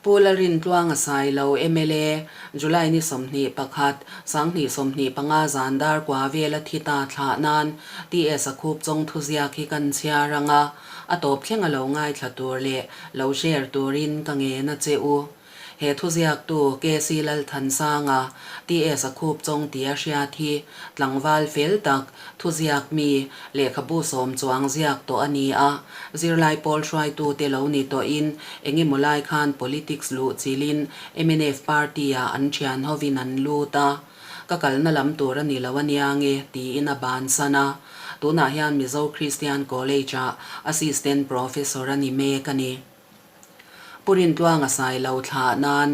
Pu Lalrintluanga Sailo, mla, July ni 21, 2025 zan dar kua vela thi ta thlah nan TS a khup chawng thuziak hi kan chhiar ang a, a tawp thleng a lo ngaithla tur leh lo share turin ka ngen a che u. He thuziaktu KC Lalthansanga, TS a khup chawng tia hriat hi tlangval fel tak, thuziak mi, lehkhabu sawm chuang ziak tawh a ni a. Zirlai pawl hruaitute lo ni tawhin engemaw lai khan politics luh chilhin mnf party-ah an thian hovin an lut a. Ka kalna lam tur a ni lo a nia nge tiin a bansan a. Tunah hian Mizo Christian College-ah Assistant Professor a ni mek a ni. Pu Rintluanga Sailo thlah nan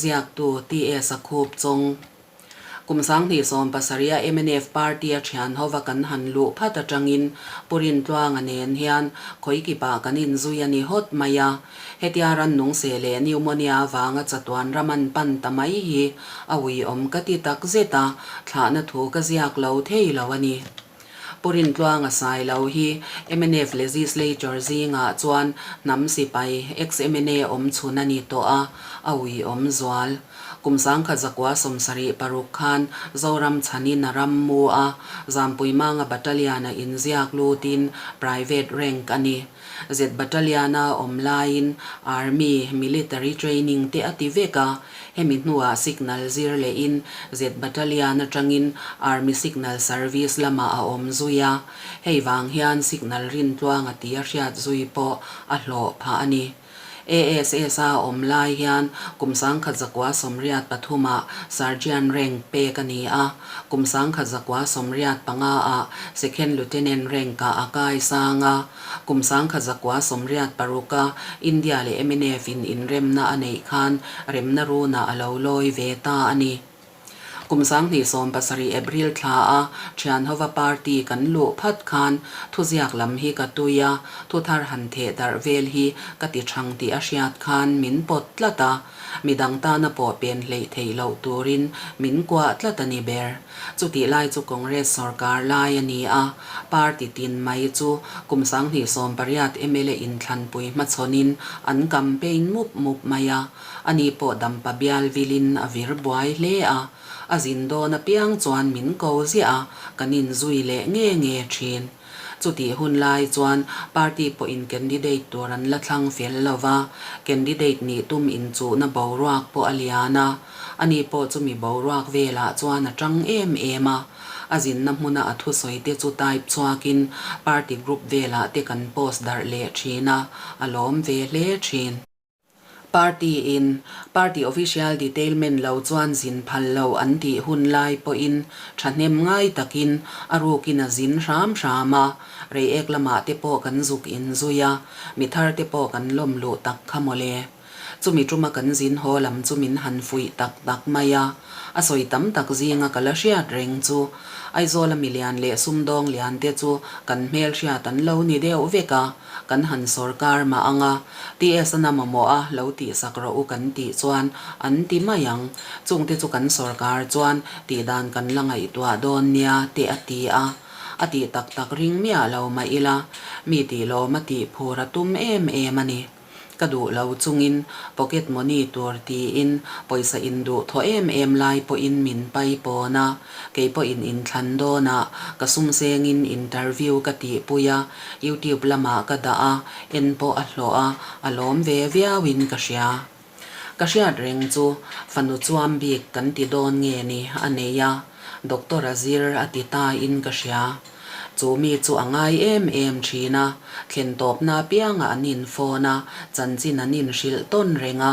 ziaktu TS a khup chung. Kum 2017 a mnf party a thian hova kan han luh phat atangin Pu Rintluanga nen hian khawikipah kan inzui a ni hawt mai a. Hetia rannung seh leh pneumonia avanga chatuan ram an pan ta mai hi a uiawm ka ti takzet a, thlahna thu ka ziak lo thei lo a ni. Pu Rintluanga Sailo hi mnf Legislature zingah chuan hnam sipai ex-MNA awm chhun a ni tawh a, a uiawm zual. Kum 1976 khan Zoram chhanin a ram mu a, Zampuimanga Battalion-a inziak lutin Private rank a ni. Z Battalion-a awm laiin Army Military Training te a ti vek a, hemi hnuah Signal zir lehin Z Battalion atangin Army Signal Service lamah a awm zui a, hei vang hian Signal rintluanga tia hriat zui pawh a hlawh phah a ni. ASS a awm lai hian kum 1983 ah Sergeant rank pek a ni a, kum 1985 ah Second Lieutenant rank ah a kai sang a, kum 1986 a India leh mnf in inremna a neih khan remna runah a lo lawi ve ta a ni. Kum 2017 April thla a Thianhova party kan luh phat khan thuziak lam hi ka tui a, thuthar han theh darh vel hi ka ti thang tih a hriat khan min pawt tlat a, midang tana pawh pen hleih theih loh turin min kuah tlat a ni ber. Chutih lai chu Congress sorkar lai a ni a, party tin mai chu kum 2018 mla inthlanpui hmachhawnin an campaign mup mup mai a. Ani pawh dampa bial vilin a vir buai hle a, a zin dawn apiang chuan min ko ziah a, kan inzui leh nge nge thin. Chutih hun lai chuan party pawhin candidate tur an la thlang fel lo va, candidate nih tum inchuhna boruak pawh a lian a, ani pawh chumi boruak velah chuan a tang em em a. A zinna hmuna a thusawi te chu type chhuakin party group velah te kan post darh leh thin a, a lawm ve hle thin. Party in Party Official Detailment lo chuan zin phal lo an tih hun lai pawhin thahnem ngai takin a rukin a zin hram hram a, Reiek lamah te pawh kan zuk inzui a, mi thar te pawh kan lawm luh tak kha mawle. Chumi tuma kan zin haw lam chu min han fuih tak tak mai a, a sawi tam tak zinga ka la hriat reng chu Aizawla milian leh sumdawng lian te chu kan hmelhriat an lo ni deuh vek a, Kan han sawrkar mah ang a, TS a na mamawh a lo tihsak rawh u kan tih chuan an ti mai ang. Chungte chu kan sawrkar chuan tihdan kan la ngaihtuah dawn nia te a ti a. A tih tak tak ring miah lo mah ila, mi tih lawm a tih phur a tum em em a ni. Ka duh lo chungin pocket money tur tiin pawisa induh thaw em em lai pawhin min pai pawn a, kei pawhin inthlan dawnah ka sum sengin interview ka tihpui a, YouTube lamah ka dah a, en pawh a hlawh a, a lawm ve viauin ka hria. Ka hriat reng chu fanu chuam bik kan ti dawn nge ni a nei a, Doctor a zir a ti ta in ka hria. Chu mi chu a ngai em em thin a, thlen tawpna apiangah an infawn a, chanchin an inhrilh tawn reng a.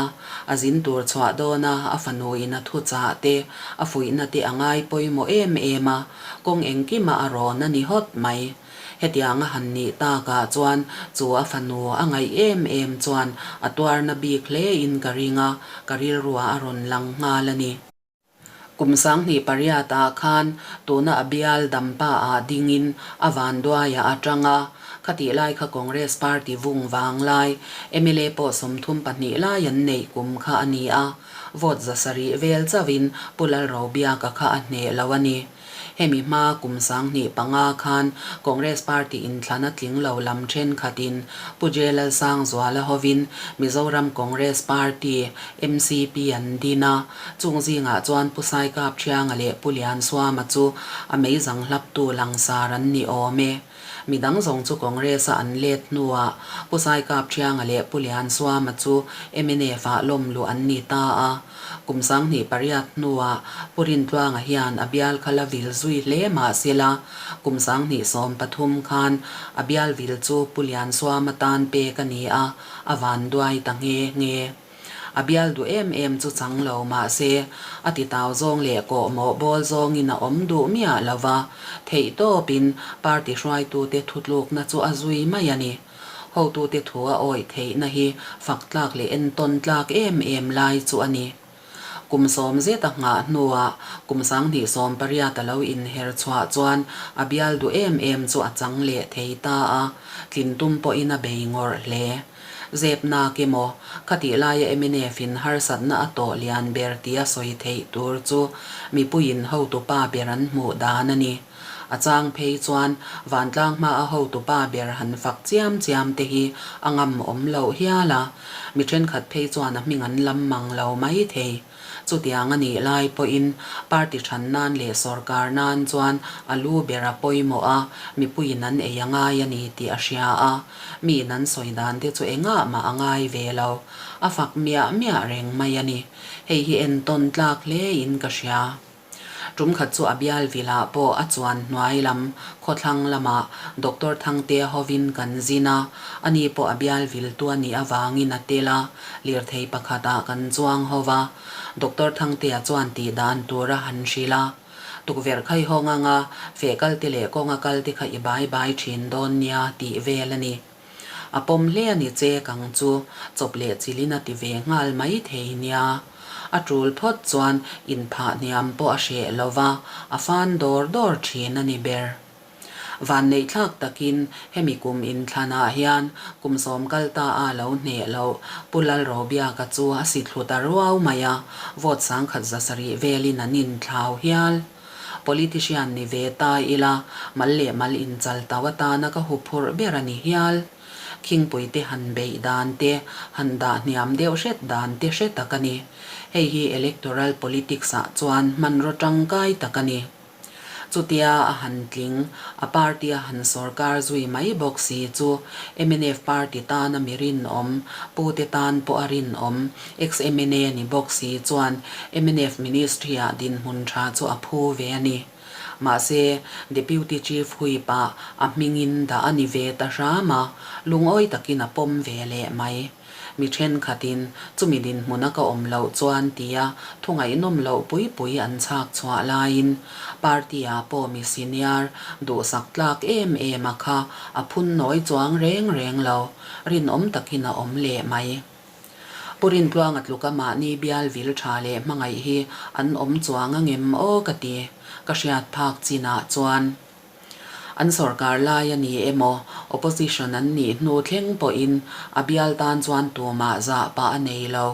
A zin tur chhuah dawna a fanuin a thuchah te, a fuihna te a ngai pawimawh em em a, kawng engkimah a rawn a ni hawt mai. Hetiang a han nih takah chuan chu a fanu a ngaih em em chuan a tuarna bik hlein ka ring a, ka rilruah a rawn lang nghal a ni. Kum 2008 ah khan tuna a bial dampa ah dingin a vanduaiah a tang a, khatih lai kha Congress party vung vang lai mla pawh 32 lai an neih kum kha a ni a, vote 700 vel chauhin Pu Lalrobiaka kha a hneh lo a ni. Hemi hma kum 2005 khan Congress Party inthlan a tling lo lam thenkhatin Pu Jalal Sangzuala hovin Mizoram Congress Party, MCP, an din a, chung zingah chuan Pu Saikapthianga leh Pu Liansuama chu a meizang hlaptu langsar an ni awm e. Midang zawng chu Congress-a an let hnuah Pu Saikapthianga leh Pu Liansuama chu MNF-ah lawm luh an ni ta a. Kum 2008 hnuah Pu Rintluanga hian a bial kha la vil zui hle mah sela, kum 2013 khan a bial vil chu Pu Liansuama tan pek a ni a, a vanduai ta nghe nghe. A bial duh em em chu chang lo mah se, a titau zawng leh kawhmawh bawl zawngin a awm duh miah lo va, theihtawpin party hruaitute thutlukna chu a zui mai a ni. Hotute thu a awih theihna hi fak tlak leh entawn tlak em em lai chu a ni. Kum sawm zet a nghah hnuah kum 2018 a lo inher chhuah chuan a bial duh em em chu a chang leh thei ta a, tlin tum pawhin a bei ngawrh hle. Zep nak emaw, khatih laia mnf in harsatna a tawh lian ber tia sawi theih tur chu mipuiin hotupa ber an hmuh dan a ni. A chang phei chuan vantlang hmaa hotupa ber han fak chiam chiam te hi a ngam awm loh hial a, mi thenkhat phei chuan a hming an lam mang lo mai thei. Chutiang a nih lai pawhin party than nan leh sawrkar nan chuan a lu ber a pawimawh a, mipuiin an ei a ngai a ni tih a hria a, miin an sawi dan te chu engah mah a ngai ve lo. A fak miah miah reng mai a ni. Hei hi entawn tlak hlein ka hria. Tum khat chu a bial vilah pawh a chuan hnuai lam khawthlang lamah Doctor Thangtea hovin kan zin a, ani pawh a bial viltu a nih avangin a tel a, lirthei pakhatah kan chuang ho va. Doctor Thangtea chuan tih dan tur a han hrilh a, Tukverh kha i hawng anga feh kal te leh kawnga kal te kha i bai bai thin dawn nia tih vel a ni. A pawm hle a ni che kang chu chawp leh chilin a ti ve nghal mai thei nia. A tul phawt chuan inphah hniam pawh a hreh lo va, a fan dawr dawr thin a ni ber. Vanneihthlak takin hemi kum inthlanah hian kum sawm kal ta a lo hneh loh Pu Lalrobiaka chu a si thlu ta ruau mai a, vote 1170 velin an inthlau hial. Politician ni ve ta ila, mal leh mal inchal tau atana ka huphurh ber a ni hial. Khingpui te han beih dan te, han dah hniam deuh hret dan te hre tak a ni. Hei hi electoral politics ah chuan hmanraw tangkai tak a ni. Chutia a han tling, a party a han sawrkar zui mai bawk si chu mnf party tana mi rinawm, pute tan pawh a rinawm, Ex-MNA ni bawk si chuan mnf Ministry-ah dinhmun tha chu a phu ve a ni. Mahse, Deputy Chief Whip-ah a hmingin dah a ni ve ta hram a, lungawi takin a pawm ve leh mai. Mi thenkhatin chumi dinhmuna ka awm loh chuan tia thu ngaihnawm loh pui pui an chhak chhuah laiin party-ah pawh mi senior duhsak tlak em em a kha a phun nawi chuang reng reng lo, rinawm takin a awm leh mai. Pu Rintluanga tluka mahni bial vil tha leh hmangaih hi an awm chuang a ngem aw ka ti, ka hriat phak chinah chuan. An sawrkar lai a ni emaw, opposition an nih hnu thleng pawhin a bial tan chuan tumah zah pah a nei lo.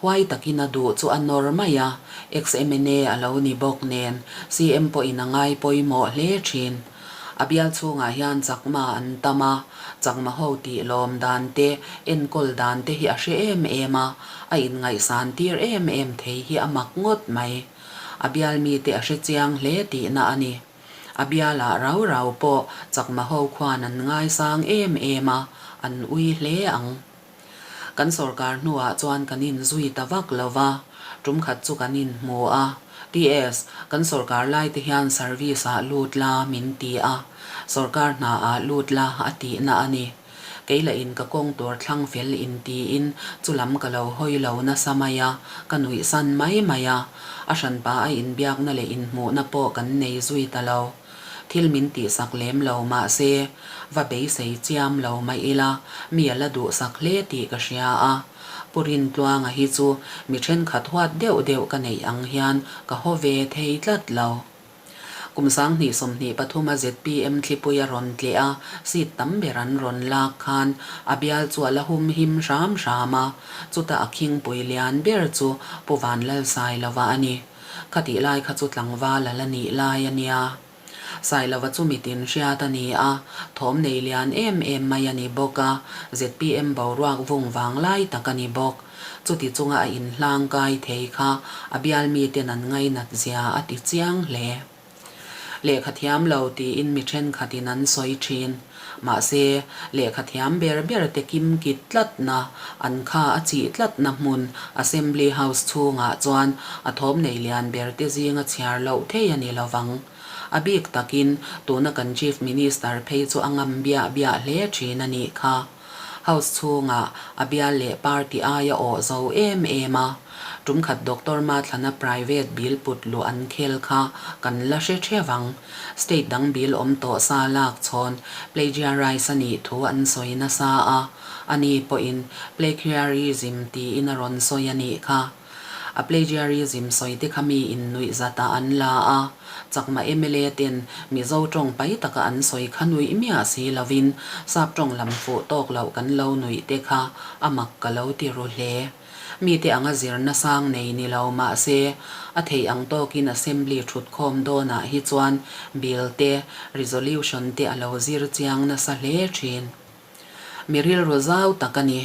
Huai takin a duh chu a nawr mai a, ex-MNA a lo ni bawk nen CM pawhin a ngai pawimawh hle thin. A bial chhungah hian chakma an tam a, chakma ho tih lawm dan te, enkawl dan te hi a hre em em a, a inngaihsan tir em em thei hi a mak ngawt mai. A bial mite a hre chiang hle tihna a ni. A bialah rau rau pawh chakma ho khuan an ngaisang em em a, an ui hle ang. Kan sawrkar hnuah chuan kan inzui ta vak lo va, tum khat chu kan inhmu a. TS, Kan sawrkar lai te hian service ah lut la min ti a, sawrkar hna ah lut la a tihna a ni. Kei lah in ka kawng tur thlang fel in tiin chu lam ka lo hawi lo nasa mai a, ka nuihsan mai mai a. A hranpa a inbiakna leh inhmuhna pawh kan nei zui ta lo. Thil min tihsak lem lo mahse, va beisei chiam lo mah ila, mi a la duhsak hle tih ka hria a. Pu Rintluanga hi chu mi thenkhat huat deuh deuh ka neih ang hian ka haw ve thei tlat lo. Kum 2023 a zpm thlipui a rawn tleh a, seat tam ber an rawn lak khan a bial chu a la hum him hram hram a, chutah a khingpui lian ber chu Pu Vanlalsailova a ni. Khatih lai kha chu tlangval a la nih lai a nia. Sailova chu mitin hriat a ni a, thawm nei lian em em mai a ni bawk a, zpm boruak vung vang lai tak a ni bawk. Chuti chunga a inhlang kai thei kha a bial miten an ngainat zia a ti chiang hle. Lehkha thiam lo tiin mi thenkhatin an sawi thin. Mahse, lehkha thiam ber ber te kim kit tlatna, an kha a chih tlatna hmun Assembly House chhungah chuan a thawm nei lian ber te zinga chhiar loh thei a ni lovang. A bik takin tuna kan Chief Minister phei chu a ngam biah biah hle thin a nih kha. House chhungah a bial leh party aia awh zo em em a, tumkhat Doctor Mathlana private bill put luh an khel kha kan la hre theuh ang. State dang bill awm tawh sa lak chhawn plagiarize a nih thu an sawi nasa a, ani pawhin plagiarism tiin a rawn sawi a nih kha. A plagiarism sawi te kha mi in nuih zat ah an la a, Chakma mla ten Mizo tawng pai taka an sawi kha nuih miah si lovin Sap tawng lam fuh tawk loh kan lo nuih te kha a mak ka lo ti ru hle. Mite anga zirna sang nei ni lo mahse a theih ang tawkin Assembly thutkhawm dawnah hi chuan Bill te, Resolution te a lo zir chiang nasa hle thin. Mi rilru zau tak a ni.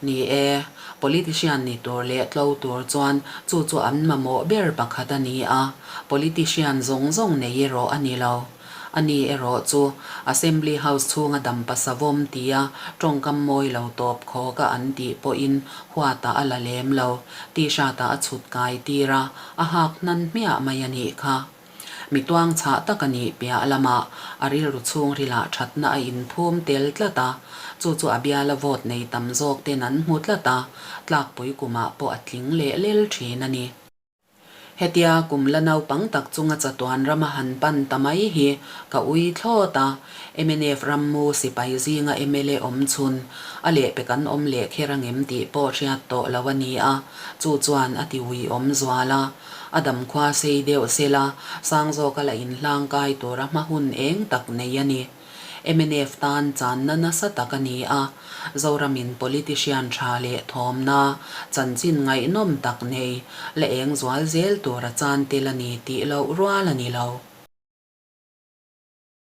Ni e, politician ni tur leh tlo tur chuan chu chu an mamawh ber pakhat a ni a, politician zawng zawng nei erawh a ni lo. A ni erawh chu Assembly House chhunga dampa savawm tia tawngkam mawi lo tawp khawk a an tih pawhin huatah a la lem lo, t-shirt-ah a chhut kai tir a, a hak hnan hmiah mai a nih kha. Mi tuang chhah tak a nih piah lamah a rilru chhungrilah thatna a inphum tel tlat a, chu chu a biala vote nei tam zawk ten an hmu tlat a, tlakpui kumah pawh a tling leh lel thin a ni. Hetia kum la naupang tak chunga chatuan rama han pan ta mai hi ka ui thlawt a, mnf rammu sipai zinga mla awm chhun a lehpek an awm leh kher angem tih pawh hriat tawh lo a ni a, chu chuan a ti ui awm zual a. A damkhua sei deuh sela, sang zawka la inhlang kai tura hma hun eng tak nei a ni. Mnf tan channa nasa tak a ni a, Zoramin politician tha leh thawmna, chanchin ngaihnawm tak nei, la eng zual zel tura chan tel a ni tih loh rual a ni lo.